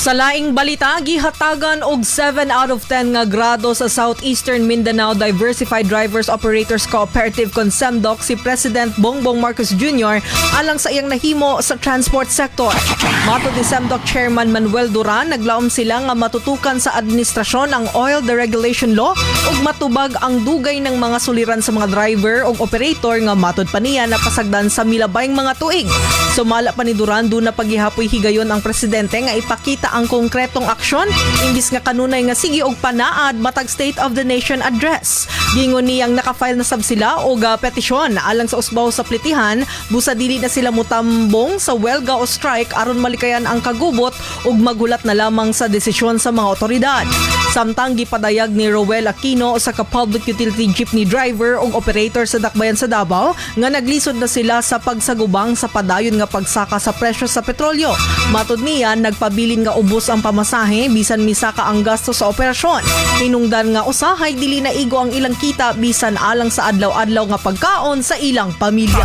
Sa laing balita, gihatagan og 7 out of 10 nga grado sa Southeastern Mindanao Diversified Drivers Operators Cooperative Consemdoc si President Bongbong Marcos Jr. alang sa iyang nahimo sa transport sector. Matod ni Semdoc Chairman Manuel Duran, naglaom sila nga matutukan sa administrasyon ang oil deregulation law ug matubag ang dugay ng mga suliran sa mga driver ug operator nga matod pa niya napasagdan sa milabayng mga tuig. Sumala pa ni Duran, duna pa gihapoy higayon ang presidente nga ipakita ang konkretong aksyon imbis nga kanunay nga sige og panaad matag State of the Nation Address. Giingon niyang naka-file na sab sila og petisyon alang sa usbaw sa plitihan busa dili na sila mutambong sa welga o strike aron malikayan ang kagubot ug maghulat na lamang sa desisyon sa mga otoridad. Samtang gipadayag ni Roel Aquino, usa ka public utility jeepney driver ug operator sa Dakbayan sa Davao, nga naglisod na sila sa pagsagubang sa padayon nga pagsaka sa presyo sa petrolyo. Matod niya, nagpabilin nga ubos ang pamasahe bisan misaka ang gasto sa operasyon. Hinungdan nga usahay dili na igo ang ilang kita bisan alang sa adlaw-adlaw nga pagkaon sa ilang pamilya.